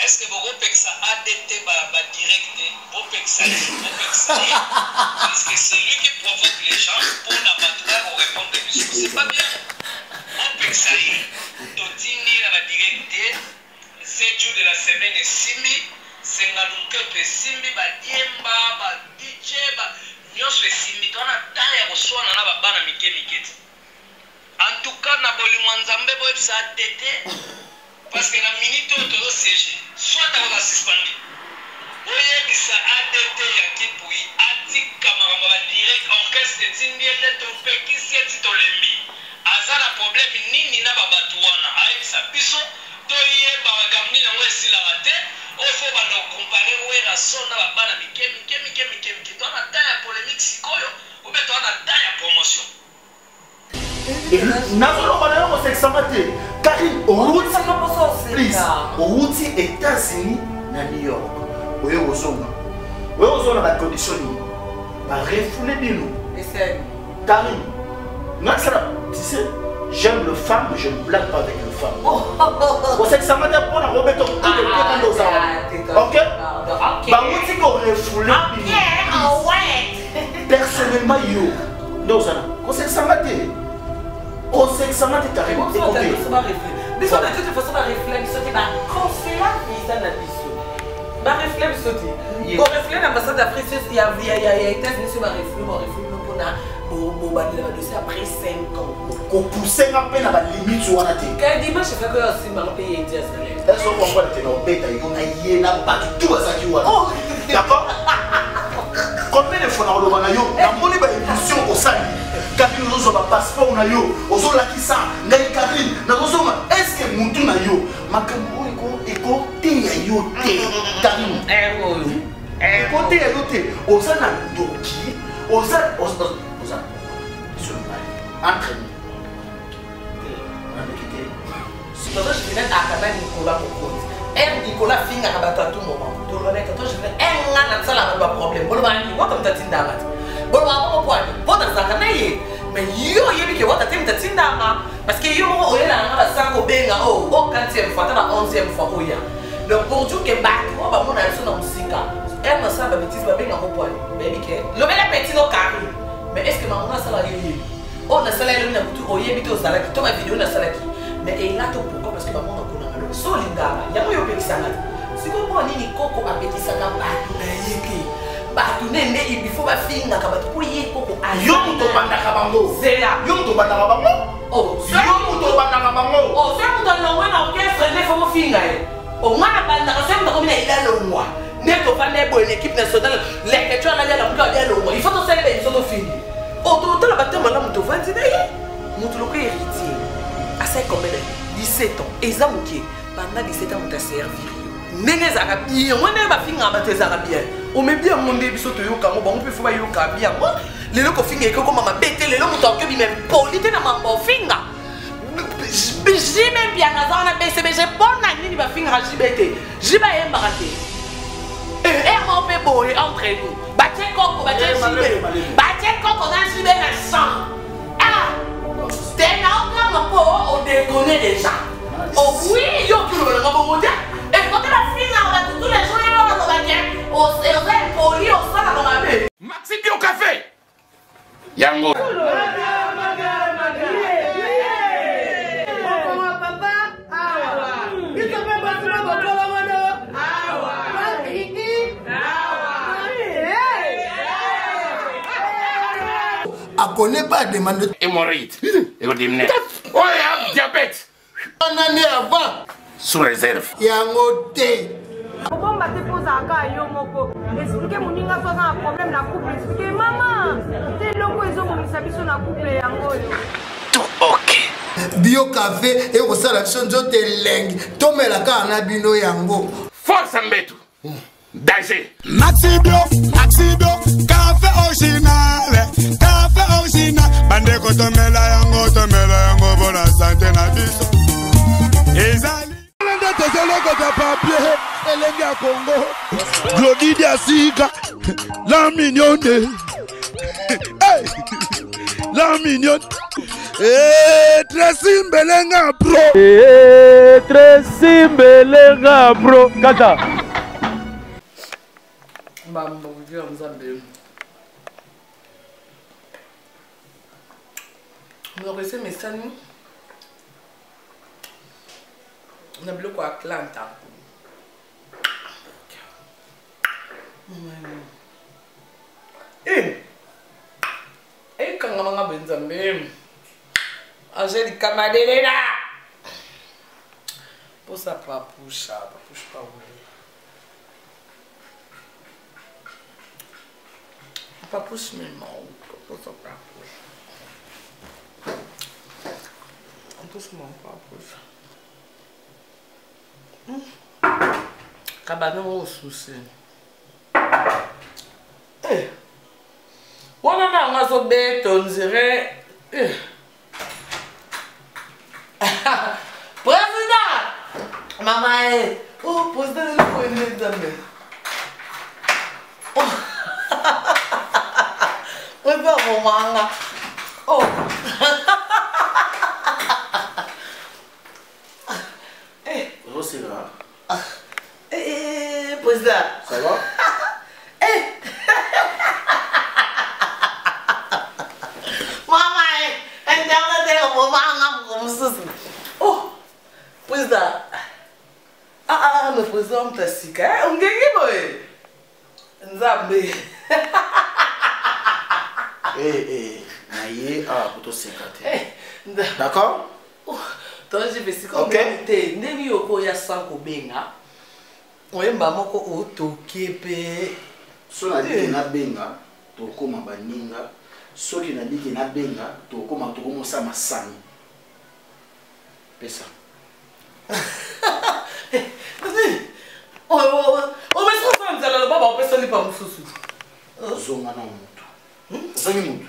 Est-ce que bokopekisa ADT ba, ba direct te? Bopekisa ye, bopekisa ye. Parce que c'est lui qui provoque les gens mpo na bato baya ko répondre biso. C'est pas bien. Bopekisa ye. Totindi ye na ba direct te. 7 jours de la semaine esimbi, senga lunketo esimbi, ba diemba, ba DJ, ba nyonso esimbi. Toza na temps ya koswana na ba bana mike mike te. En tout cas na bolingo ya Nzambe boyebisa ADT parce que na minute oyo tozo siege soit akozala suspendu. Boyebisa ADT ya Kipuyi atika makambo ya ba direct orchestre etindi ye te topekisi ye ti tolembi. Aza na problème nini na ba batu wana ayebisa biso toyeba makambo nini yango esilaka te oyo faut obanda ko comparer Werrason na ba bana mike mike mike mike mike. Toza na temps ya polemique sikoyo ou bien toza na temps ya promotion? Nazoloba na yo kosekisanga te karine owuti please owuti états-unis na new york oye kozonga oye kozonga na bacondition nini barefoule bino karine nasala tu sais j'aime le femme je ne blague pas avec le femme kosekisanga te mpo na kobeta coup de pied kanda oza wana ok bango ti korefoule bino personnellement yo nde oza na kosekisa nga te kosekisa nga te karine biso de toute façon barefle biso te baconseilla visa na biso barefle biso te korefle na ambassade d'afrique ya états-unis so barefle barefle bino mpona bobandela badossier après 5 ans kopousse nga mpe na balimite wana te ka dimanche efaki oyo asimbanga mpe ye edi azali ezo comprendre te na obeta yo na ye na bato tu bazalaki wana oh. d'accord combien de fois nakoloba na yo namoni ba émission osali karine ozozwa bapasseport na yo ozolakisa ngai karine nazozonga estce mutu na yo makambo oyo ekoteya yo te karine eh, ekoteya yo te oza na ndoki oza oza biso mibale entre nous nandoki te Tonton Juvenal akaba Nicolas Mokonzi. Air Nicolas afingaka bato à tout moment. Toloba tonton Juvenal air nga na sala bato ba problème. Boloba nini wata moto atindanga te. Boloba bongo mpo ani mpo nazalaka na ye. Mais yo oyebi ke wata te moto atindanga parce que yo moko oyelaka nga basala kobenga o o 4e fois ata ba 11e fois oya. Donc pour dire que bato oyo bamona biso na mosika air nasala ba bêtise babengaka mpo ani bayebi ke lobela petit no carré. Mais est ce que bango nasala yo yebi? oyo nasalaki lobi na butu oyebi te ozalaki to bavideo nasalaki mais elato pourquoi parce que bamona konanga lobi so olingaka yango yo opekisanga te sikoyo mpo nini koko apekisaka bato na ye te bato ne nde ibifo bafingaka bato mpo ye koko yo moto obandaka bango zela yo moto obandaka bango oh, yo moto obandaka bango oh, soki moto alongwe na orchestre nde fo bofinga ye onga oh, nabandaka soki moto akomi na ida longwa nde tovanda ye boye na équipe nationale lekeco alali alamuki abi alongwa il faut tosalela biso tofingi ototala bato malamu tovandi na ye moto lokola héritier asali combien d'année 17 ans eza moke pendant 17 ans moto aservir yo ndenge ezalaka bien yango ndenge bafingaka bato ezalaka bien omebi yango nde biso toyoka yango bango mpe fo bayoka bien yango lelo kofinga ekokoma mabe te lelo moto akoki obima impoli te na mambo ofinga jibe mpiaka aza wana bcbg mpo na nini bafingaka jibe te jibe ayembaka te ere moko mpe boye entre nous batie koko batie jibe batie koko na jibe na champ ah te naokanga mpo odekone déjà okwi yo okilobalanga bongo te ekote bafingaka bato tous les jours yo balobake oza impoli osalaka mabe maxi bio café yango akone pas demande hémorroïde ekodimine oyo diabète wana nde avant sous réserve yango te kobomba te mpo ozalaka yo moko explike moninga so aza na problème na couple explike mama te eloko ezobomisa biso na couple yango oyo tout ok bio cafe ekosala biso nzoto elengi tomela kaka na bino yango force mbetu danger Maxi bio maxi bio cafe original cafe original bandeko tomela yango tomela yango mpona sante na biso ezali nde tozolokota papier elenge ya kongo glodi diasika la mignonne hey! la mignonne. Eh, Tracy Mbelenga pro. Eh, Tracy Mbelenga pro. Kata. Mbambo ya Nzambe. Monoko esi emesani na biloko ya Atlanta. Eh. Ekangama nga boye Nzambe. Angelica Madelela. Posa papusha, papusha pawe. Papouche me manque. Posa papouche. Doucement, papouche. Kabana ngo susi. Eh. Wana na nga zo beto on dirait. Eh. Président! Mama eh. Oh, président eloko ende Nzambe. Oh. Président bomanga. Oh. Eh. Ozoseka. Eh, eh, président. Ça va? Eh. Mama eh. Internet eh bomanga mosusu. Oh. Président. Ah ah, le président moto asika. Eh, ongengi boye. Nzambe. Eh, eh, na ye awa kotoseka te. Eh, D'accord? Toji besika. Ok. Te ndenge yo okoya sans kobenga, oyemba moko otoki mpe. So nabiki nabenga, tokóma baninga. Soki nabiki nabenga, tokóma tokomosala masano. Pesa. Omesi kosala nzala, loba baopesa lipa mosusu. Ozonga na motu, ozongi motu.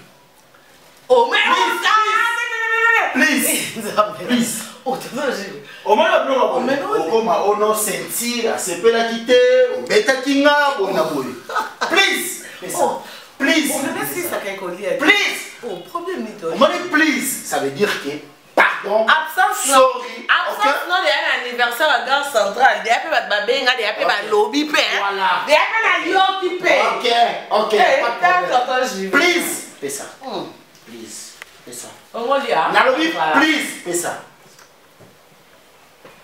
Please. Please. Omona biloko boye, okoma ono ceinture asepelaki te, obetaki nga boye na boye. Please, pesa. Please. Please. Problème nini? Omoni, please, ça veut dire que pardon. Absence. Sorry. Absence no deya na anniversaire ya Gare Centrale, deya mpe bato babenga, deya mpe balobi mpe, Voilà. deya mpe nayoki mpe. Ok, Eh, pas de tonton problème. Jimmy. Please, pesa. Please, pesa. Ongolia. Nalobi please, pesa.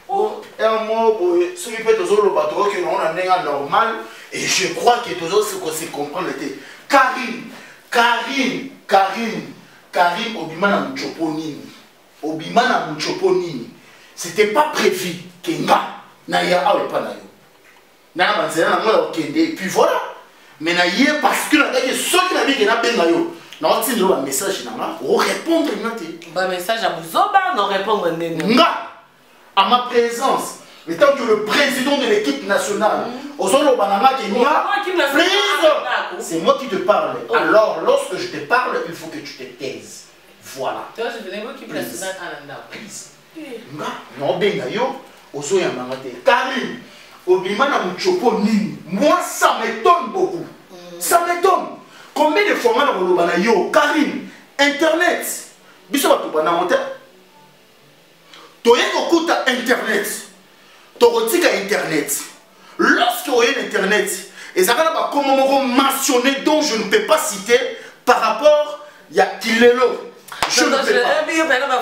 Un mot boye, soki mpe tozoloba, tokokende ngo na ndenge ya normal et je crois que tozose comprendre te. Karine, Karine, Karine, Karine, obima na mutsopo nini? Obima na mutsopo nini? C'était pas prévu ke nga naya awa epa na yo. Naya banzela nango ya kokende et puis voilà. Mais na ye parce que nataki, soki nabiki nabenga yo, naotindela yo bamessage na nga, orépondre nga te. Bamessage ya bozoba, no répondre ndenge. Nga, à ma présence, étant que le président de l'équipe nationale, ozoloba na nga ke nga, Oh, équipe nationale, please, c'est moi qui te parle. Alors, lorsque je te parle, il faut que tu te taises. Voilà. Toi, je venais équipe nationale à ndako. Please. Nga, naobenga yo, ozoyambanga te. Karine, obima na mutsopo nini? Moi, ça m'étonne beaucoup. Ça m'étonne. Combien de fois nga na koloba na yo, Karine, internet, biso bato banango te. Toye kokuta internet, tokotika internet. Lorsque oye na internet, ezalaka na bakombo moko mentionné dont je ne peux pas citer par rapport ya kilelo. Je ne peux pas.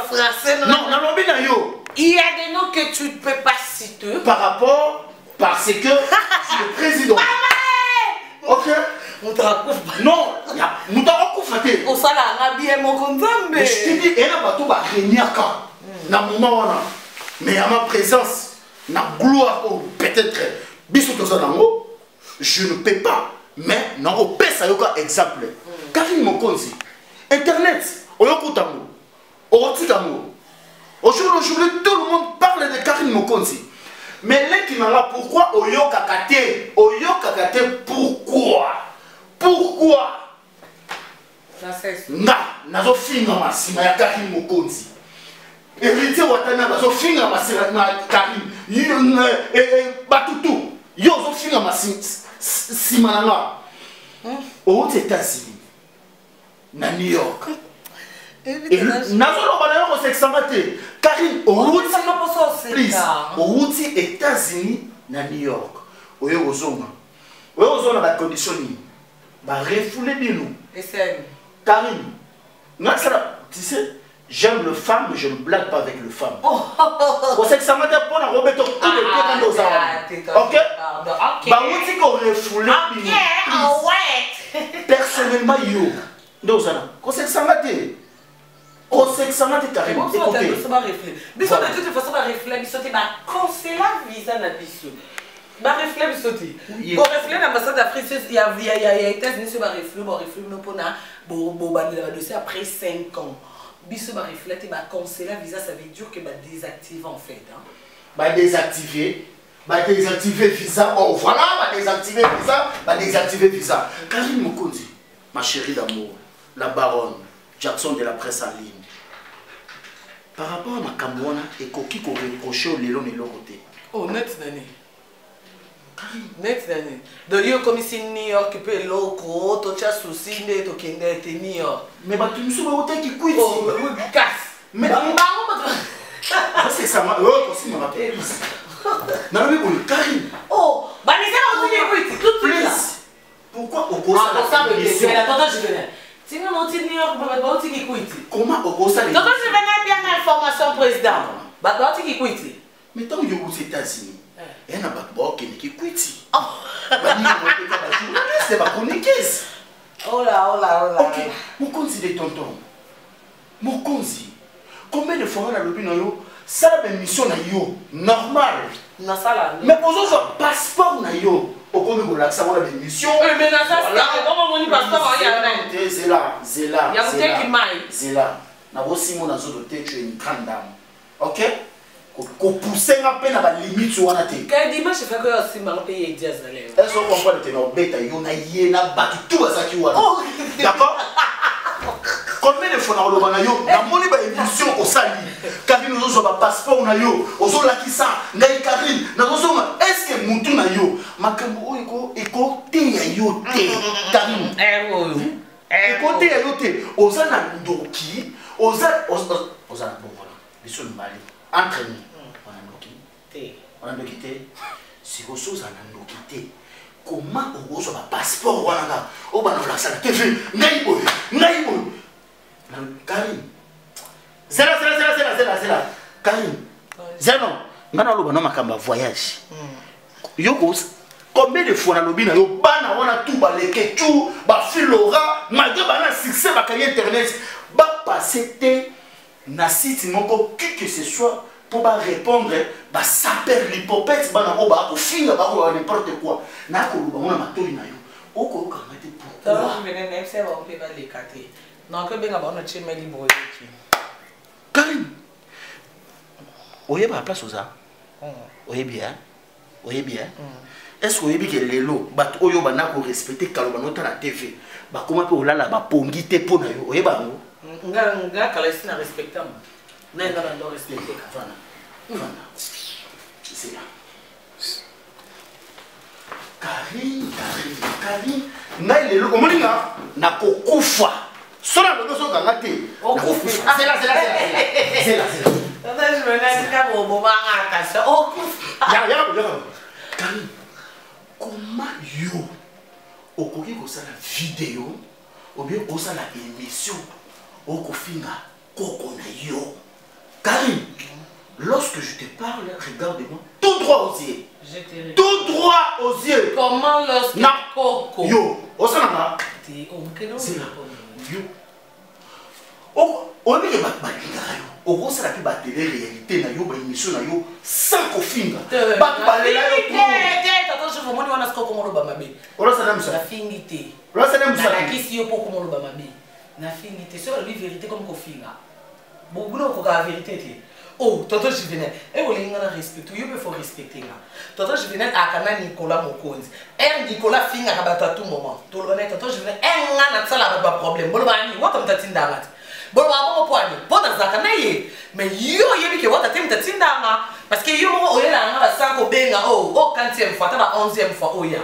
Français. Non, nalobi na yo. Il y a des noms que tu ne peux pas citer. Par rapport, parce que c'est le président. Ok. Moto akufa. Non, moto akokufa te. Osalaka bien moko, Nzambe. Mais je te dis, ena bato baregnaka na moment wana, mais ya ma présence na gloire oyo peut-être biso toza nango, je ne peux pas. Mais nakopesa yo ka exemple. Karine Mokonzi, internet oyokuta yango, okotika yango. Aujourd'hui, tout le monde parle de Karine Mokonzi, mais leki na nga, pourquoi oyokaka te? Oyokaka te pourquoi? Pourquoi nga nazofingama nsima ya Karine Mokonzi? Héritier Watana bazofingama nsima na Karine, batutu yo ozofingama nsima na nga. Outi États-Unis, na New York. Nazoloba na yo, kosekisanga te, Karine. Owuti, please, owuti États-Unis na New York, oye kozonga, oye kozonga na bacondition nini? Barefouler bino. Karine, ngasala, tu sais, j'aime le femme, mais je ne blague pas avec le femme. Kosekisanga te mpo na kobeta coup de pied kanda oza wana. Ok, bawuti korefouler bino. Personnellement, yo nde oza na kosekisanga te, kosekisanga te, Karine. Écoutez, biso de toute façon barefouler biso te, bacancela visa na biso. Barefouler biso te, korefouler na ambassade d'Afrique ya États-Unis. So barefouler, barefouler bino mpona bobandela badossier après 5 ans. Biso barefouler te, bacancela visa, ça veut dire que badésactive en fait, hein. Badésactiver, badésactiver visa. Oh voilà, badésactiver visa, badésactiver visa. Karine Mokonzi, ma chérie d'amour, la baronne Jackson de la presse en ligne, par rapport à makambo wana, ekoki koreproche lelo na eloko te. Oh, net nani, net nani? Donc yo okomisi New York mpe eloko totya susi nde tokende te New York. Mais bato mosusu bautaki kwiti. Kasi bango bato osesama oyo tosimaka te. Nalobi boye, Karine. Oh, banisaka otiki kwiti tout de suite. Please, pourquoi okosala émission? Tonton Juvenal, tinga nauti New York, bato bautiki kwiti. Comment okosala? Tonton Juvenal, bianga information, président, bato bautiki kwiti. Mais ntango yo outi États-Unis, eya na bato baokendeki kwiti, baninga, bajournaliste, bachroniqueuse. Ola ola ola. Ok, mokonzi de tonton mokonzi, combien de fois nga nalobi na yo, sala baémission na yo normal? Nasala. Mais ozozwa passeport na yo, okomi kolakisa ngo na baémission. Mais naza, omoni passeport ya nani? Te, zela, zela. Ya moteki mai. Zela, nabosingo na zoto te. Tu es une grande dame, ok? Kopousse nga mpe na balimite wana te. Ka dimanche fako yo osimbanga mpe ye edi azali. Est-ce que comprendre te? Na obeta yo na ye na bato tu bazalaki wana, d'accord? Combien de fois nakoloba na yo, namoni baémission osali, Karine, ozozwa bapasseport na yo, ozolakisa ngai. Karine, nazozonga, est ce que mutu na yo, makambo oyo ekoteya yo te, Karine? Ekoteya yo te? Oza na ndoki, oza na bongola. Biso mibale, entre nous, wana ndoki te? Wana ndoki te. Sikoyo so ozala na ndoki te, koma okozwa bapasseport wana kaka oyo bana olakisa na TV, ngai boye, ngai boye. Karine, zela, zela, zela, zela, zela, zela, Karine, zela. Non, ngai naloba no makambo ya voyage. Yo combien de fois nalobi na yo, bana wana tu baleke tu bafilora, malgré bana succès, bakangi internet, bapasse te na site moko qui que ce soit mpo barépondre basaper lipopete. Bana oyo bakofinga, bakoloba n'importe quoi, nakoloba ngo na matoi na yo, okoyokanga te. Pourquoi? Mpe baleka te, nakobenga bango na tiema libre, oyoki? Karine, oyeba place oza, oyebi, oyebi. Est ce que oyebi ke lelo bato oyo banda korespecte kaloba nota na TV, bakoma mpe kolala bapongi te mpo na yo? Oyeba yango? Nga kala esi na respecta mo na nga na ndo respecte. Vana, vana, c'est là. Karine, Karine, Karine, ngai lelo omoni nga nakokufa. So nalobi, ozokanga te, nakokufa. Zela, zela, zela, zela, zela. Tata Juvenal, tika bobomanga, attention, okufa. Yaka, yaka, yaka. Karine, comment yo okoki kosala video ou bien osala émission, okofinga koko na yo? Karine, lorsque je te parle, regarde-moi tout droit aux yeux. Je te Tout droit aux yeux. Comment lorsque Na koko yo osalanga. Te omokende. Zela, yo oyebi ke bato balingaka yo, okosala mpe batele réalité na yo, baémission na yo sans kofinga bato, balela yo trop. Te, tata chef, omoni wana sikoyo komoloba mabe. Olosala mosala. Nafingi te. Olosala mosala. Nalakisi yo mpo komoloba mabe. Nafingi te. Soki alobi vérité comme kofinga, bobuna okokaka vérité te. Oh, tonton Juvenal, e olingi nga na respecte yo mpe, faut respecte nga. Tonton Juvenal akana Nicolas Mokonzi r. Nicolas afingaka bato à tout moment. Toloba na ye, tonton Juvenal, e nga nasala bato baproblème. Boloba ani wata moto atindanga te? Boloba bongo mpo ani? Mpo nazalaka na ye. Mais yo oyebi ke wata te moto atindanga, parce que yo moko oyelaka nga basan kobenga o quantième fois, ata ba 11e fois oya.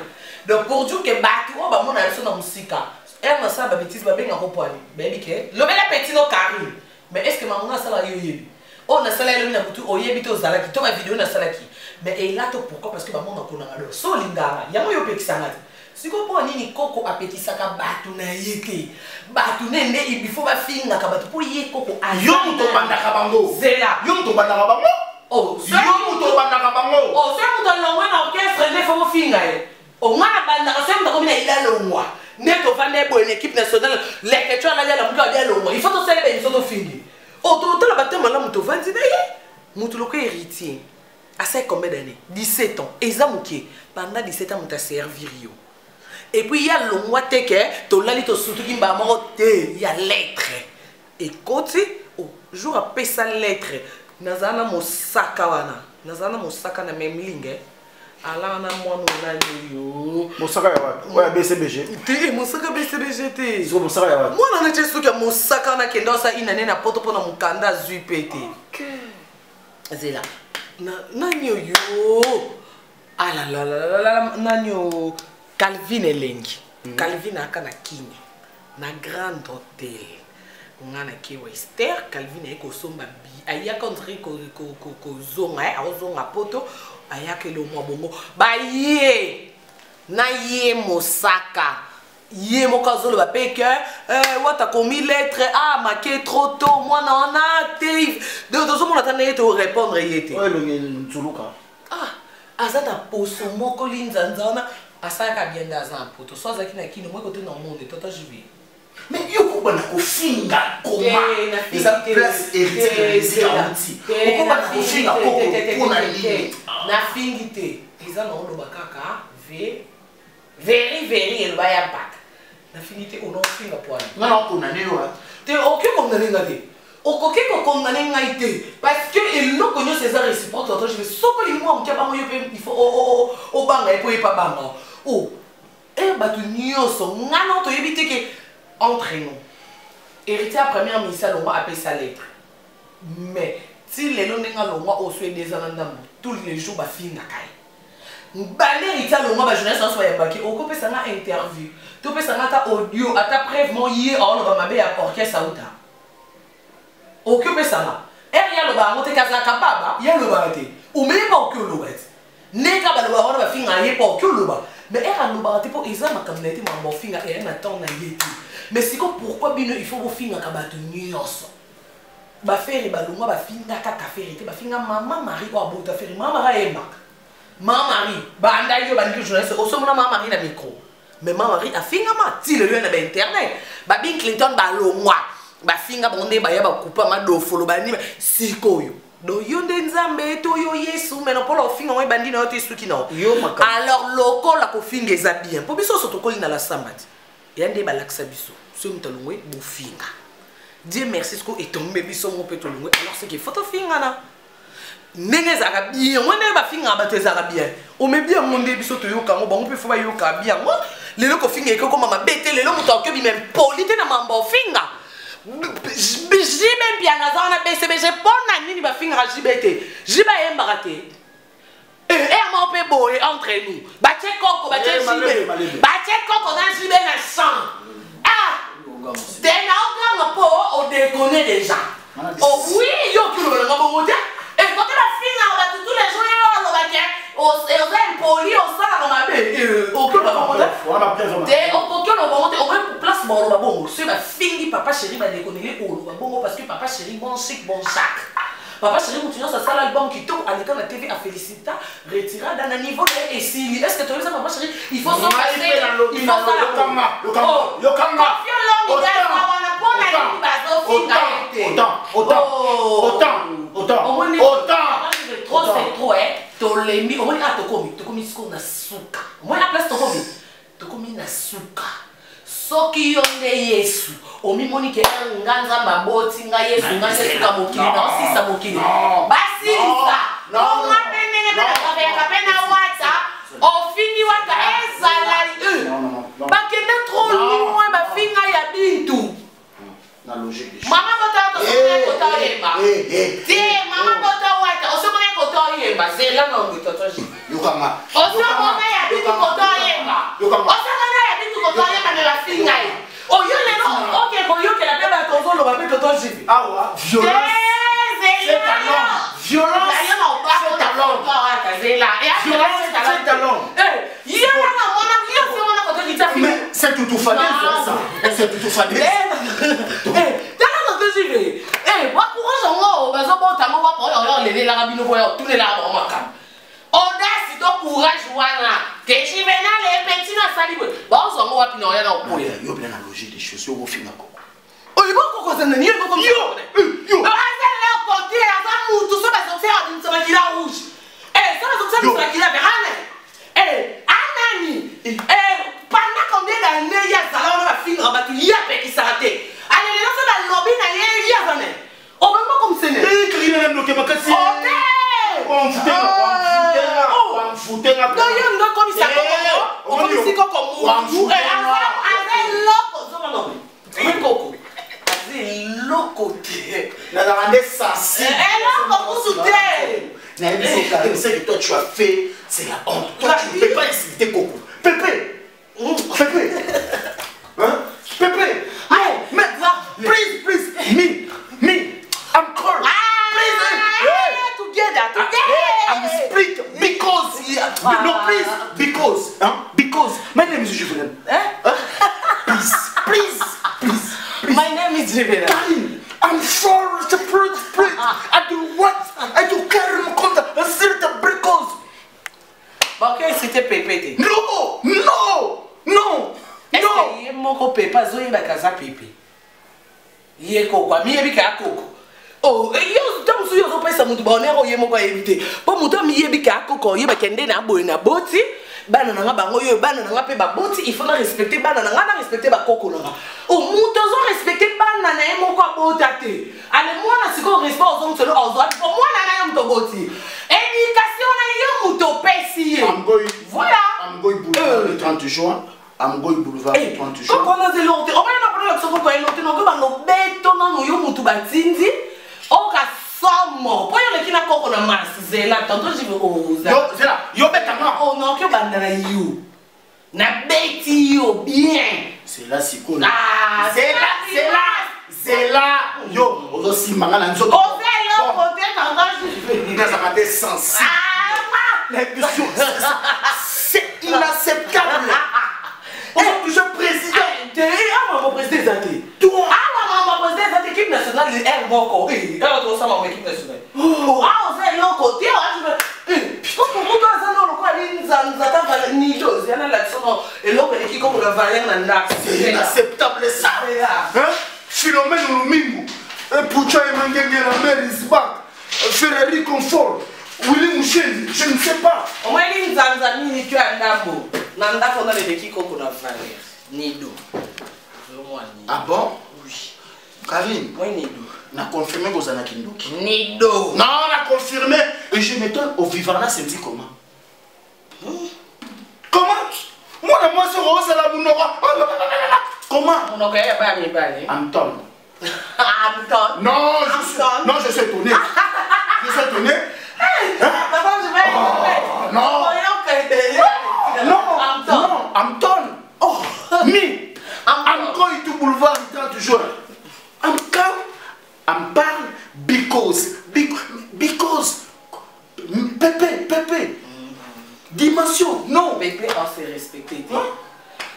Donc pour dire ke bato oyo bamona biso na mosika. Ere nasala babétise babengaka poani bayebi ke lobela petit no Karine. Mais est ce que mango nasalaka yo oyebi oyo nasala elobi na butu oyebi te ozalaki to bavideo nasalaki mais elato pourquoi? Parce que bamona konanga do so olingaka yango yo opekisanga te. Sikoyo mpo nini koko apekisaka bato na ye te? Bato ne nde ibifo bafingaka bato mpo ye koko. Yo moto obandaka bango. Zela. Yo moto obandaka bango. Yo moto obandaka bango. Soki moto alongwe na orchestre nde fo bofinga ye. Onga na bandaka soki moto akomi na ida longwa nde tovanda boye na équipe nationale lekeco alali alamuki abi alongwa, il faut tosala baémission tofingi. Totala bato malamu tovandi na ye moto loko héritier asali combien d'années? 17 ans. Eza moke. Pendant 17 ans moto aservir yo et puis ya longwa te ke tolali tosutuki mbala moko te ya lettre ekoti. Jour apesa lettre nazala na mosaka wana, nazala na mosaka na même ligne ala na mwana onani yo. Mosaka ya wapi? Oyo ya BCBG? Te, mosaka BCBG te. Siko mosaka ya wapi? Mwana neti soki ya mosaka nakende osa inane na poto mpona mokanda azwi mpe te. Zela, nani oyo alalalalala nani o Calvin elengi. Calvin aka na Kini na Grand Hotel, nga na ke Wester. Calvin aye kosomba bi ayaka ondire kozonga akozonga poto ayaka elomwa bongo baye na ye mosaka ye moko azoloba mpe ke wata komi lettre ah make trop tôt mwana wana te. Donc tozomona ata ndenge torépondre ye te. Oyo elongi nzuluka. Ah, aza na poso moko linzanza wana asalaka bien nde aza na poto so azalaki na Kino moi kote na monde toto jibe. Mais yo kobanda kofinga koma eza place héritier ya musique awuti, okobanda kofinga koko mpona nini? Nafingi te, eza na oloba kaka v veri veri eloba ya mpaka. Nafingi te, ona ofinga poani. Nga na okondane yo. Te, okoki kokondane nga te, okoki kokondane ngai te parce que eloko nyonso eza réciproque. Toto jibe, soki olingi mwa moke bango yo mpe il faut obanga ye mpo ye mpe abanga o e bato nyonso. Nga na toyebi te ke entre nous héritier ya première ministre alongwa apesa lettre, mais ti lelo ndenge alongwa oyo so edeza na ndambo tous les jours bafingaka ye. Bande héritier alongwa, bajournaliste nyonso bayambaki okopesa nga interview, topesa nga ata audio ata preuve mo ye aoloba mabe ya orchestre auta oki opesanga ere ye aloba yango te kazalaka baba ye alobaka te omeye mpa oki oloba te ndenge kaka balobaka wana bafinga ye mpo oki oloba. Mais ere alobaka te mpo eza makambo na ye te, makambo ofinga eya na temps na ye te. Mais siko pourquoi bino il faut bofingaka bato nyonso? Bafere balongwa bafinga kaka Fere te, bafinga mama Marie oyo abota Fere. Mama Marie ayembaka, mama Marie banda yo bandiki journaliste osomona mama Marie na micro, mais mama Marie afingama ti lelo ya na bainternet. Babin Clinton balongwa bafinga bango nde baya bakupa madofolo banini. Sikoyo do yo nde Nzambe to yo Yesu mena mpona ofinga ngo ebandi na yo te esuki na yo. Alors lokola kofinga eza bien mpo biso nyonso tokoli na la samba te ya nde balakisa biso soki moto alongwe bofinga. Dieu merci siko etombe biso mo mpe tolongwe, alors ce qu'il faut tofingana ndenge ezalaka bien ngo ndenge bafingaka bato ezalaka bien omebi yango nde biso toyoka yango bango mpe fo bayoka bien yango. Lelo kofinga ekokoma mabe te, lelo moto akoki obima impoli te na mambo ofinga. Jibe mpianga aza wana BCBG, mpo na nini bafingaka jibe te? Jibe ayembaka te eyama mpe boye entre nous batie koko batie jibe batie koko na jibe na champ. Ah te na okanga mpo odekone déjà. Oh oui, yo oki oloba nanga bongo te ekote bafingaka bato tous les jours yo olobaki oza impoli osalaka mabe oki oloba bongo te te okoki oloba bongo te okoki place baoloba bongo soki bafingi papa chéri badekonele oloba bongo parce que papa chéri bon chic bon Jacques papa chéri motu nyonso asala album kitoko aleka na TV afélicita retirada na niveau na ye esili. Est ce que toyebisa papa chéri il faut il faut sala yokanga wana mpona nini bazofinga ye te? Trop c'est trop tolembi. Omoni a tokomi tokomi sikoyo na suka, omoni na place tokomi tokomi na suka. Soki yo nde Yesu omimoni ke nga Nzambe aboti nga Yesu nga nde suka mokili na osisa mokili basilisa onga mpe ndenge mpe nakaveyaka mpe na wata ofingi wata ezala bakende trop loin bafinga ya bintu. Mama bota tosomona kota oyemba te, mama bota wata osomona kota oyemba zela na ongi toto yokanga osomona ya bintu kota oyemba osomona ya bintu kota oyemba me bafinga ye. Jive. Awa violence c'est un homme. Violence c'est un homme. Violence c'est un homme. Mais c'est tout fadel ça. C'est tout fadel. Tala tonton Jive. Eh, ba courage yango bazobota yango wapi oyo oyo olelelaka bino boya otunelaka bango makambo. Audace to courage wana. Ke Juvenal e petit nasali boye. Bazwa yango wapi na oya na okoya. Yo bina na logique des choses, yo ofinga koko. Oyo koko aza nani? Yo koko yo yo. Aza eloko te, aza mutu so bazokisa abimisa makila rouge. Eh, so bazokisa abimisa makila vert. Ana. Eh, anani. Eh, pendant combien d'années ye azala wana bafingaka bato ye apekisaka te. Ale lelo so balobi na ye ye aza nani? Obama komisene. Eh, Karina na ndoki makasi. Ote. Wamfutenga. Wamfutenga. Donc yo ndo komisa koko. Okomisi koko mutu. Eh, aza aza eloko zoma no. Koko. Aza eloko te. Nazalaka nde sensible. Eloko kusu te. Nayebi so Karine, ce que toi tu as fait, c'est la honte. Toi tu ne peux pas insulter Coco. Pépé. Pépé. Hein? Pépé. Non, mais please, please, me, me, I'm cold. Please, hey. Together, together. I'm split because, yeah, no, please, because, hein? Because my name is Juvenal. Eh? Hein? Please, please, please, please. My name is Juvenal. Karine, I'm sorry, please, please. I do what? I do carry my contact. I see the because. Ok, c'était Pépé. No, no, no. Non. Ye moko Pépé azoyebaka aza Pépé. Ye koko amiyebika ya koko. Oh, yo ntango mosusu yo ozopesa motu bahonneur oyo ye moko ayebi te mpo motu amiyebika ya koko oyebaka nde na boye na boti bana na nga bango oyo bana na nga mpe baboti il faut na respecte bana na nga na respecte bakoko na nga o motu ozo respecte bana na ye moko abota te ale mwana sikoyo respect ozongiselo ozwa mpo mwana na yo moto oboti éducation na yo moto opesi ye voilà. I'm going boulevard le 30 juin. I'm going boulevard le 30 juin. Koko na zelo te. Omaya na pona soko ko elo te no ko bango beto nanu yo mutu batindi. Oka somo. Po yo leki na koko na mas zela tantôt je vais oza. Yo zela, yo beta nga. Oh non, ke banda na yo. Na beti yo bien. C'est là sikoyo. Ah, zela, zela, zela. Yo ozo simba nga na nzoto. Oza eloko te tantôt je vais. Nazaka te sensible. Ah, La question, c'est inacceptable. On est toujours président. Ah, mon président eza te. Toi. Ah, mon président eza te équipe nationale R moko. Eh, awa tokosala bango équipe nationale. Ah, oza eloko te. Koko moto aza na lokola linzanza ta valeur nido zela lakisa no eloko eleki koko na valeur na ndako. C'est inacceptable ça. Hein? Philomène Lumingu, Pucha Emangenge la mère is back. Ferrari Confort, Willy Mouchel, je ne sais pas. Omweli nzanza nini to ya ndambo na ndako na eleki koko na valeur nido. Ah bon? Oui. Karine, moi nido. Na confirmé kozala kindoki. Nido. Non, na confirmé. Et je m'étonne, au Vivana, c'est dit comment? Comment? Moi, na mwasi ozala munoko. Comment? Munoko ya ba mibale. Anton. Anton. Non, je suis non, je suis étonné. Je suis étonné. Hein? Papa, je vais oh, non. Non, Anton. Non, Anton. Oh, me. I'm going to boulevard 30 juin. I'm calm. I'm parle because because Pépé, Pépé. Dimension, non. Pépé, on s'est respecté. Hein?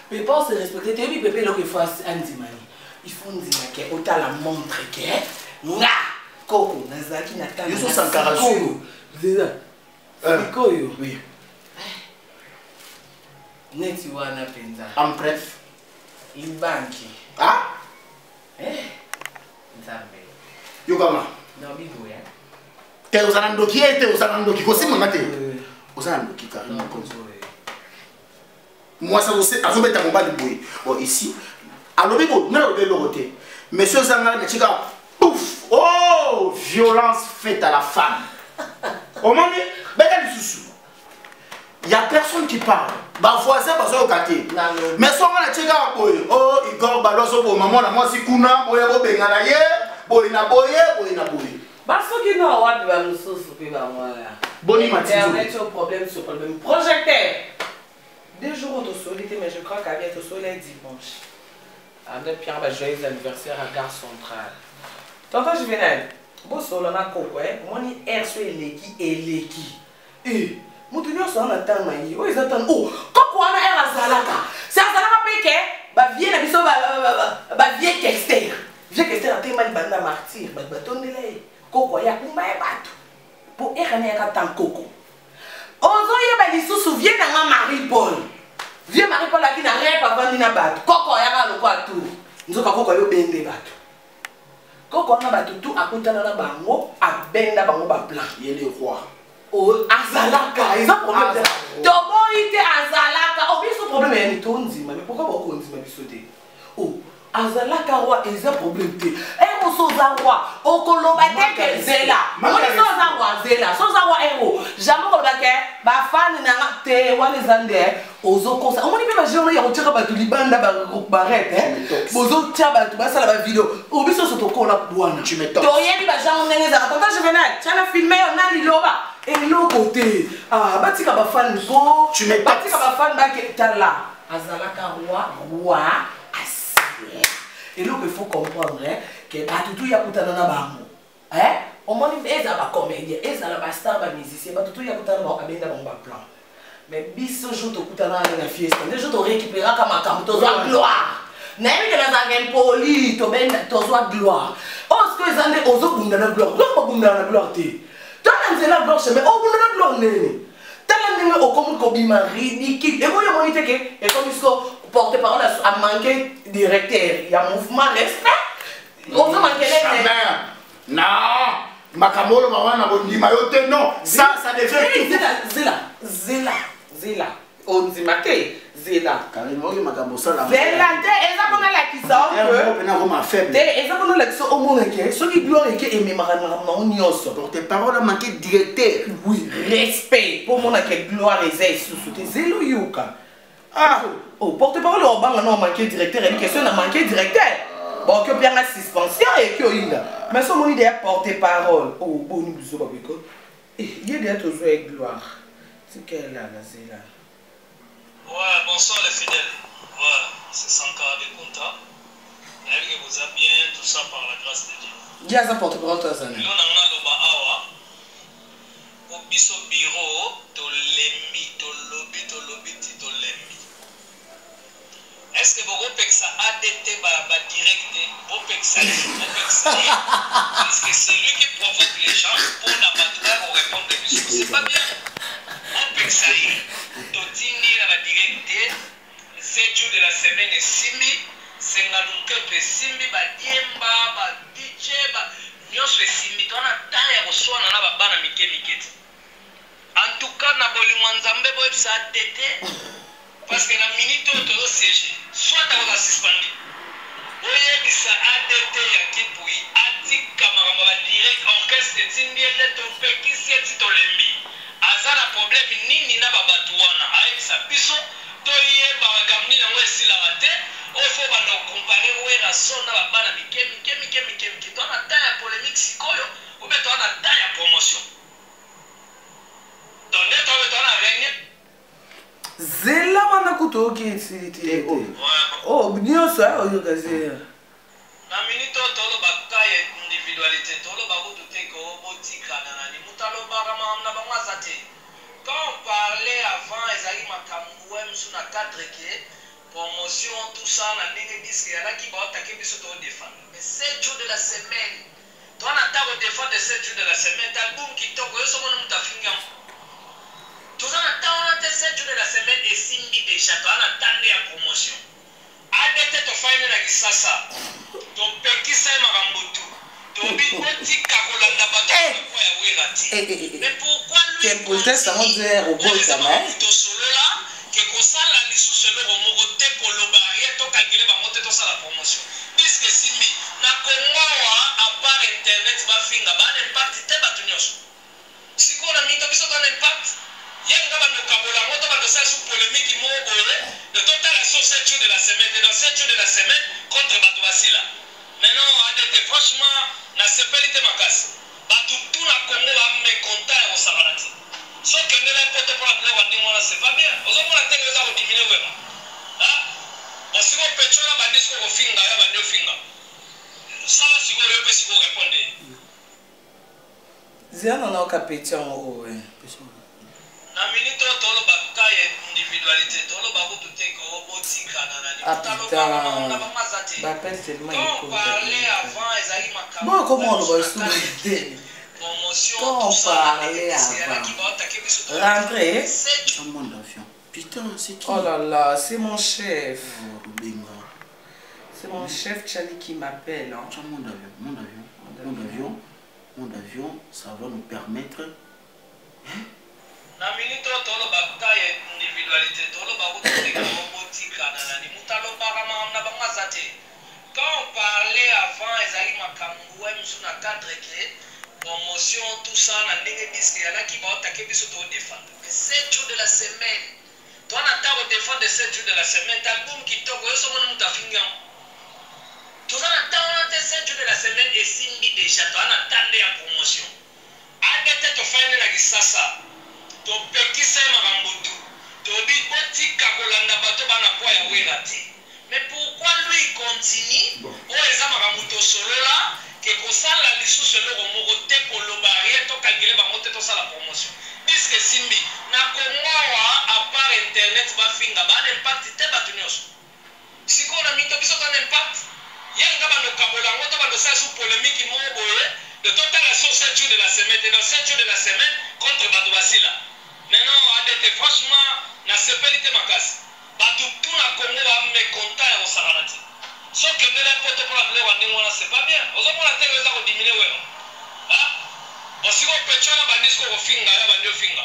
Pépé, on s'est respecté. Tu vois, Pépé, il faut andimani. Il faut ndima ke otala montre ke nga koko nazalaki na tala. Yo Sankara Zela. Sikoyo. Oui. Neti wana penza. En bref. Libanki. Ah? Eh. Nzambe. Yokama. Na biboya. Te ozala ndoki ye te ozala ndoki kosimanga te. Ozala ndoki Karine Mokonzi. Mwasi azobeta mobali boye. Bon ici alobi bo nga nalobi eloko te. Monsieur Zanga na tika pouf. Oh, violence faite à la femme. Omoni beta lisusu. Il y a personne qui parle. Ba voisin bazoyoka te. Mais so nga na tika boye. Oh Igor Balozo bo maman na mwasi kuna boye bo bengana ye, boye na boye, boye na boye. Basoki na wapi ba mosusu mpe bango. Boni Matinzo. Internet sur problème sur problème. Projecteur. 2 jours au mais je crois qu'à bientôt soleil dimanche. André Pierre, bah, joyeux anniversaire à Gare Centrale. Tonton Juvenal, bosolo na koko eh, omoni air so eleki eleki. Eh, moto nyonso aza na ntango na ye, oyo eza ntango. Oh, koko wana air azalaka. Se azalaka mpe ke ba vieux na biso ba vieux Kester. Vieux Kester atema libanda na martyr, bato batondela ye. Koko aye akumba ye bato. Po air wana eyaka ntango koko. Ozoyeba lisusu vieux na nga Marie Paul. Vieux Marie Paul aki na rep avandi na bato. Koko ayaka lokola tour. Nzoka koko ayo bende bato. Koko wana bato tu akutana na bango, abenda bango ba plan. Ye le roi. Oh, azalaka, eza problème te. Toboyi te azalaka. Oh, biso problème ya ni tondima, mais pourquoi bakondima biso te? Oh, azalaka roi, eza problème te. Eh, moso oza roi, okoloba te ke zela. Moni so oza roi, zela. So oza roi, ero. Jamais okoloba ke ba fan na nga te wana eza nde ozokosa. Omoni mpe ba jeu ya kotiaka bato libanda ba rep, eh. Bozotia bato basala ba video. Oh, biso so tokola bwana. Toyebi ba genre ndenge ezalaka. Tonton Juvenal, tia na filme yo na liloba. Eloko te. Ah, batika ba fan ko. Batika ba fan bake tala. Azalaka roi, roi asile. Eloko il faut comprendre hein, que bato tu ya kutana na bango. Hein? Omoni ezala ba comédien, ezala ba star, ba musicien, bato tu ya kutana na bango abenda bango ba plan. Mais biso jour tokutana na fiesta, nde jour to récupéraka makambo, tozwa gloire. Nayebi ke nazalaka impoli, tobenda tozwa gloire. Oyo sikoyo eza nde ozobunda na gloire. Gloire babundana na gloire te. Tala nzela gloire chemin, obunda na gloire ndeni. Tala ndenge okomi kobima ridicule. Ekomi omoni te ke ekomi siko porte-parole a manqué directeur ya mouvement respect. Ozo manquer Jamais. Non. Makambo oyo mama na kondima yo te non. Ça ça devient tout. Zela zela zela zela. Ondima te zela. Karine oyo makambo osala. Zela te eza mpona lakisa o pena koma faible. Te eza mpona lakisa omona ke soki gloire eke ememaka makambo nango nyonso. Porte parole a manqué directeur. Oui, respect mpo omona ke gloire eza lisusu te. Zela oyoka. Ah, oh, porte parole obanga na manqué directeur, elle question na manqué directeur. Bon, que bien la suspension et que oyinda. Mais so moni déjà porte parole. Oh, boni biso ba biko. Eh, ye déjà tozo gloire. Tikela na zela. Ouais, bonsoir les fidèles. Ouais, c'est Sankara de Kunta. Nayebi que vous êtes bien, tout ça par la grâce de Dieu. Ye aza porte parole to azali. Lelo na nga loba awa po biso bureau tolembi, tolobi, tolobi ti tolembi. Est-ce que bokopekisa ADT ba, ba direct te? Bopekisa ye, bopekisa ye. Parce que c'est lui qui provoque les gens pour na bato baya korépondre biso. C'est pas bien. Bopekisa ye. Totindi ye na ba direct te. 7 jours de la semaine esimbi, senga lunketo esimbi, ba diemba, ba DJ, ba nyonso esimbi. Toza na temps ya koswana na ba bana mike mike te. En tout cas na bolingo ya Nzambe boyebisa ADT parce que na minute oyo tozo siéger soit akozala suspendu. Boyebisa ADT ya Kipui atika makambo ya ba direct orchestre etindi ye te topekisi ye ti tolembi. Aza na problème nini na ba batu wana ayebisa biso toyeba makambo nini yango esilaka te oyo faut obanda ko comparer Werrason na ba bana mike mike mike mike mike toza na temps ya polemique sikoyo ou bien toza na temps ya promotion donc nde toza toza na réunion Zela wana kutu oyoki esili te. Oh, nyonso oyoka zela. Na minute oyo toloba cas ya individualite, toloba kutu te que botikana nani, mutu alobaka makambo na bango aza te. Quand on parlait avant ezalaki makambu ouais mosusu na cadre que promotion tout ça na ndenge disque eyalaki ba atake biso to defendre mais 7 jours de la semaine toza na temps ko defendre 7 jours de la semaine te album kitoko yo soki omoni mutu afingi yango toza na temps wana te 7 jours de la semaine esimbi dejà toza na temps nde ya promotion. Adt tofandi na kisasa topekisa ye makambo tout tobi botika kolanda bato ya poids ya werra te mais pourquoi lui Impolitesse yango nde obotama eh? Tosolola ke kosala lisusu eloko moko te koloba rien to calculer bango te tosala promotion disque esimbi na congo awa a part internet bafinga ba na impact te batu nionso Sikoyo na minto biso toza na impact ye nga bando kabola yango to bando sala su polemique moko boye de to tala sur 7 jours de la semaine te dans 7 jours de la semaine contre batu basila mais non adt franchement na sepeli te makasi batu tout na Congo ba mecontent ya kosakana te so kendela poto pona biloko ya ndenge wana c'est pas bien ozo mona te eza ko diminuer wera ha bon sikoyo pecho na bandi sikoyo kofinga yo abandi ofinga sala. sikoyo yo mpe sikoyo répondre ye. Zela na nayoka petit yango oyo. Na minute oyo toloba ka ya individualité, toloba kutu te ko botikana na Ah nini. Taloba na bango aza putain. te. B'appel tellement Quand on parlait ekota. avant, ezalaki makambo Bon, comment on biso le na voit kati sous promotion, Quand tout on ça, parlait ezalaki avant. baotake biso to- Rentrez. Sept Un monde d'avion. Putain, c'est qui? Oh là là, c'est mon chef. Oh, Rubenga. C'est mon chef Charlie qui m'appelle. Hein. Tiens, monde d'avion, monde d'avion, monde d'avion, monde d'avion, ça va nous permettre. Na minute oyo toloba ka ya individualité, toloba kutu te ko botikana na nini. Moto alobaka makambo na bango aza te. Quand on parlait avant, ezalaki makambo we mosusu na cadre ke promotion, tout ça, na ndenge disque ezalaki baotake biso todefendre. Mais 7 jours de la semaine, toa na ntango kodefendre 7 jours de la semaine album kitoko yo somoni moto afingi yango, toza na ntango wana te. 7 jours de la semaine esimbi déjà, toa na tande ya promotion. ADT tofandi na Kisasa, topekisa ye makambo tu, tobi botika kolanda bato bana poa ya Wera te. Mais pourquoi lui il continue? Oyo eza makambo tosolola ke kosala lisusu eloko moko te, koloba rien, tokangele bango te, tosala promotion. Disque esimbi na Kongo awa, à part internet bafinga bana impact te bato nyonso. Sikoyo na mito biso tana impact ye nga bando kabola yango to bandosala su polémique moko boye de totala sur 7 jours de la semaine te, dans 7 jours de la semaine contre bato basila. Mais non, ADT, franchement nasepeli te makasi. Bato tu na Congo bamécontent ya kosakana te. Sokendele poto mpona biloko ya ndenge wana, c'est pas bien. Ozomona te eza kodiminuer Wera. Bon, sikoyo petit wana bandi sikoyo kofinga yo, bandi ofinga,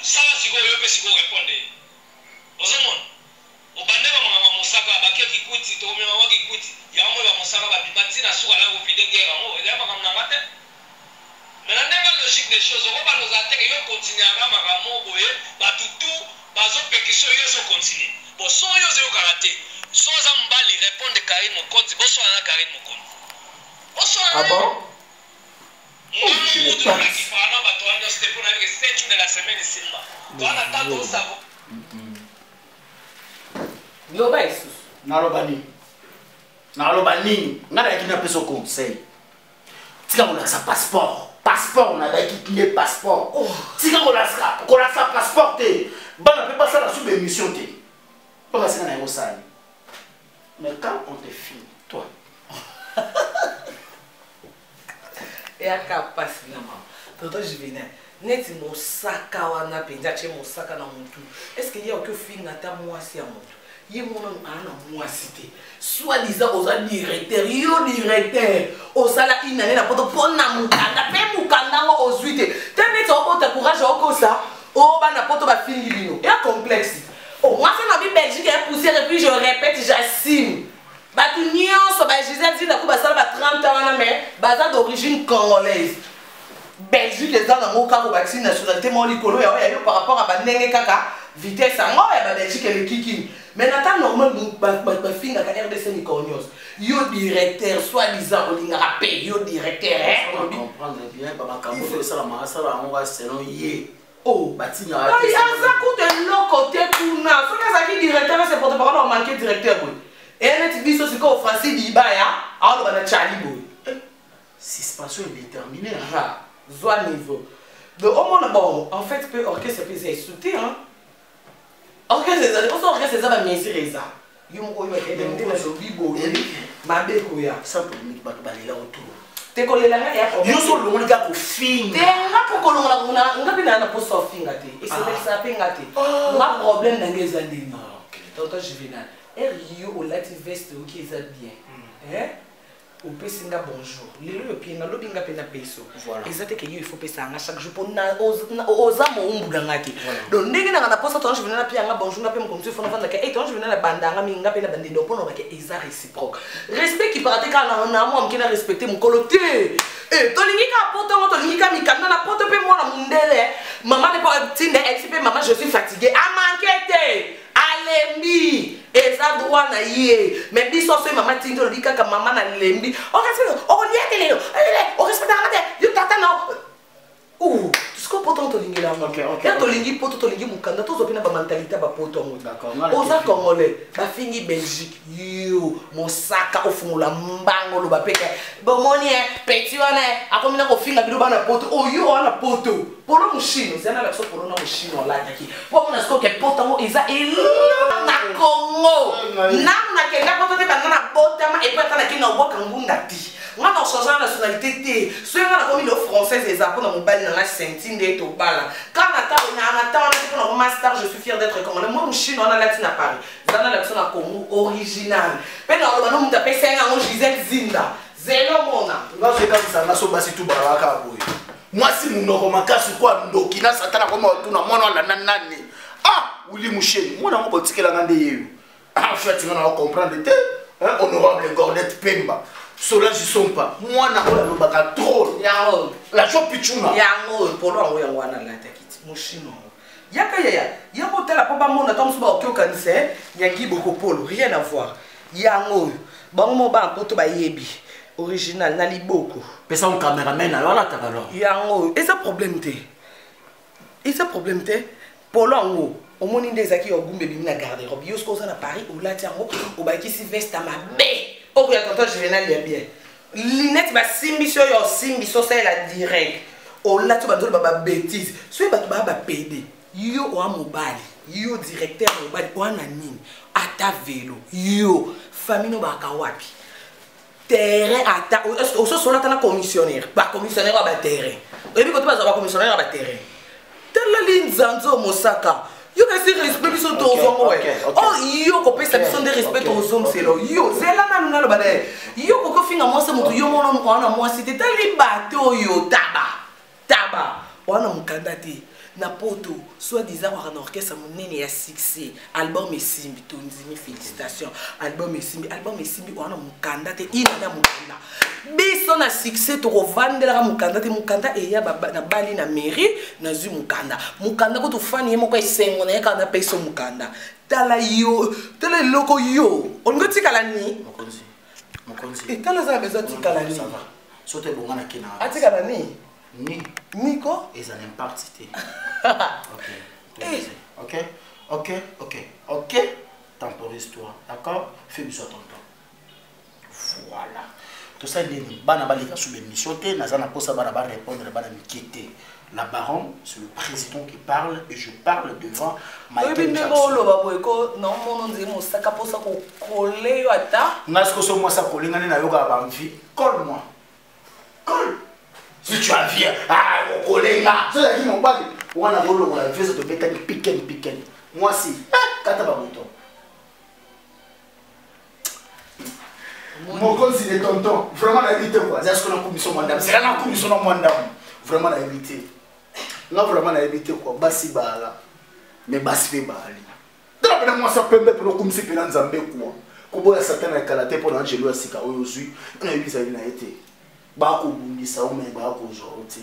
sala sikoyo yo mpe sikoyo répondre ye. Ozomona obande bamakambo mosaka bake kikuti, tokomema mwa kikuti yango moi bamosaka babima ntina suka na kovide guerre. Yango ezali makambo nanga te, mais na ndenge logique des choses, okobanda ozala teke yo continuaka makambo boye, bato tu bazopekisa yo, ozocontinue. Bon, so oyo ozoyokaka te, so oza mobali, répondre Karine Mokonzi, boswana na Karine Mokonzi, boswana. Ah bon? Mutu nakipaka na bato wana nyonso te mpo nayebike 7 jours de la semaine esimba, towana tata osavo. Loba lisusu. Naloba nini? Naloba nini? Ngai nayaki napesa conseil, tika kolakisa passeport. Passeport nalaki nde passeport, tika kolakisa passeport te. Bana mpe basala su baémission te mpo basinga na yango osali. Mais quand on te filme, toi. Eyaka mpasi na mama tonton Juvenal neti mosaka wana mpenza atie mosaka na motu. Est-ce ye oki ofinga ata mwasi ya motu? Ye monano aa na mwasi te, soi-disant oza directeur. Yo directeur osala inane na poto mpo na mokanda, mpe mokanda yango ozwi te te. Neti okota courage okosa o bana poto bafingi bino ya complexe. O mwasi na bi Belgique ya poussière. Et puis je répète, j'assume, bato nyonso baGisele Nzindaku basala ba 30 ans wana, mais baza d'origine congolaise. Belgique eza nango kaka obakisi nationalité moko likolo ya oyo ya yo par rapport à bandenge kaka vitesse yango ya baBelgique eleki kini. Mais na temps normal bafingaka RDC mikolo nyonso. Yo directeur soi-disant olingaka mpe yo directeur. Comprendre bien bamakambo oyo esalamaka, asala yango kaka selon ye. Oh. Batingaka. Aza kuta eloko te kuna. Soki azalaki directeur, ase porte parole, omanke directeur boye eya neti biso sikoyo Francis Dibaya aoloba na Chali boye. Suspension indéterminée. Ah, zwa niveau. Donc omona, bon, en fait mpe orchestre mpe eza esu te, hein. Orchestre ezali oso, orchestre eza bamesure, eza yo moko oyo bakende nde nalobi boye mabe koya. Sans polémique, bato balela autour. Te, kolela nga eya. Yo so olongoli kaka kofinga. Te, nga mpo kolongola nga mpe naa na posa ofinga te, esepelisa mpe nga te. Nga problème na nga eza ndeni, tonton Juvenal? Ere yo olati veste oki eza bien, eh? Opesi nga bonjour lelo, yo pie nga lobi, nga mpe napesi. Eza te ke yo il faut pesa nga chaque jour mpo oza mowumbu na nga te. Donc ndenge nanga na posa tonton Juvenal apia nga bonjour, nga mpe mokonzi fo navandaka e tonton Juvenal abanda nga mingi, nga mpe na bandendo mpo nalobaka eza réciproque. Respect kipaka te kaka na mwa moke na respecte mokolo te. Tolingi kaka poto ngo, tolingi kaka mikanda na poto mpe mwana mondele mama ne mpo tinda elisi mpe mama je suis fatigué, amanke te, alembi, eza droit na ye. Mais biso so mama tindi, olobi kaka mama nalembi, orespecte okolia te lelo, orespectaka te yo tata na ou. Sikoyo poto ngo tolingela yango. Ya tolingi poto, tolingi mokanda, tozwa mpe na bamentalité ya bapoto yango. Oza congolais, bafingi Belgique, yo mosaka ofungola mbango oloba mpe ke bomoni e petit wana e akomi na kofinga bino bana poto. Oyo wana poto polo moshino ozali na biso polo na moshino alataki mpo amona sikoyo ke poto yango eza eloko na Congo. Nanu nakenda poto te, banda na botama epo ata nakenda obwaka ngunda te. Nga na change na nationalité te. Soki nga nakomi lelo française, eza mpona mobali na nga senti nde tobala ka na ta na na ta wana te mpona koma star. Je suis fier d'être congolais. Moi moshino wana alati na Paris, eza na biso na Congo original. Mpe na oloba no moto apesa ye yango, Gisele Zinda zelo mona. Nga soki nga so basi tu balaka boye, mwasi monoko makasi kwa ndoki na satana koma otuna mwana alanda nani. Ah, Wili Musheni, mwana yango botikelanga nde yeyo. En fait, nga na comprendre te, hein, honorable Gordet Pemba, Solange Sompa, mwana oyo alobaka trop. Yango la jo pichuna. Yango polo yango, yango wana alataki ti moshino yango. Yaka yaya, yango otala mpo bamona ntango mosusu bakoki okanisa ya giboko polo, rien à voir. Yango oyo bango mo bana poto bayebi original na liboko. Pesa ngo cameraman na yo alataka alors. Yango oyo eza problème te, eza problème te. Polo yango omoni nde ezalaki ya ogumba, ebimi na garde-robe. Yo soki oza na Paris, olati yango, obakisi veste ya mabe oyo ya tonton Juvenal ya bien, lunette basimbisi oyo osimbisi osalela direct, olati oyo banzoloba babétise. Soki bato baya bapede yo, oa mobali, yo directeur mobali, oa na nini? Ata velo yo, famille no baka wapi? Terrain ata ososola ata na commissionnaire, bacommissionnaire ya baterrain oyebi kote bazwa bacommissionnaire ya baterrain. Tala linzanzo mosaka, yo kasi respect biso tozongo we o yo kopesa biso nde respect tozongiselo yo. Zela nanu naloba na ye. Yo koki ofinga mwasi motu, yo mono wana mwasi te. Tali bato oyo taba taba wana mokanda te na poto, soit disant waka na orchestre monene ya succès, album esimbi, tondimi, félicitation, album esimbi, album esimbi, wana mokanda te. Ina na mokanda biso na succès tokovandelaka mokanda te. Mokanda eya na bali na mairie, nazwi mokanda. Mokanda ko tofani ye moko esengo na ye kaka napesa mokanda. Tala yo, tala eloko yo olingi otikala ni Mokonzi, mokonzi. Etala aza na besoin atikala ni. Soto ebonga na kena. Atikala ni. Ni. Niko. Eza na impact te. Ok, ok, ok, ok, ok, temporise toi, d'accord? Fais bisou à tonton. Voilà, tosali nini? Bana baleka sous l'émission te. Naza na posa bana barépondre, bana mike te. La baronne, c'est le président qui parle et je parle devant. Oyebi ndenge oloba boye ko naomona nzeli mosaka mposa kokole yo ata. Nga siko so mwasi akole nga nde nayokaka bamvi. Colle moi, colle si tu as vie. Ah, okole nga so ozalaki mobali wana kolongola vese, tobetaki piken piken. Mwasi kata babuto. Mokonzi de tonton, vraiment nayebi te kua. Aza siko nakumiso mwa ndamu, zela nakumiso na mwa ndamu. Vraiment nayebi te, nga vraiment nayebi te kua. Basi baala, mais basi mpe baali. Tala mpena mwasi pembe mpena okumisi mpena Nzambe kua. Koboya satana ya kala te mpo na angelo ya sika oyo ozwi. Nayebi ezali na ye te, bakobundisa yo me bakozwa yo te.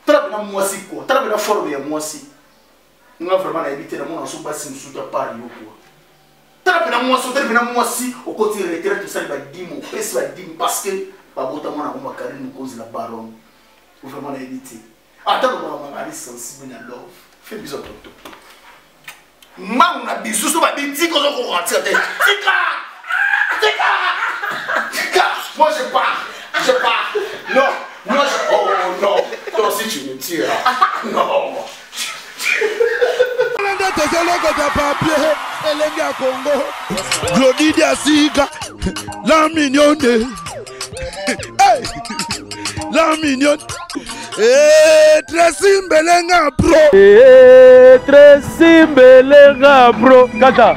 Tala mpena mwasi kua, tala mpena forme ya mwasi. Nga vraiment nayebi te, namona so basi mosusu ta part yo kua. Tala mpena mwasi, otali mpena mwasi okoti retraite, osali badime, opesi badime parce que babota mwana yango. Makarine mokonzi la baronne, vraiment nayebi te. Ata lobaka makali sensible na love. Fe biso toto mbangu na bisu so babi tika, ozokoka tika te. Tika, tika, tika. Moi je pars, je pars. Non, moi je, oh non, toi aussi tu me tires. Non. Nde tozolokota papier elenge ya Congo, Glodi Diasika la mignonne. Hey! La mignonne. Eh, Tracy Mbelenga pro. Eh, Tracy Mbelenga pro. Kata.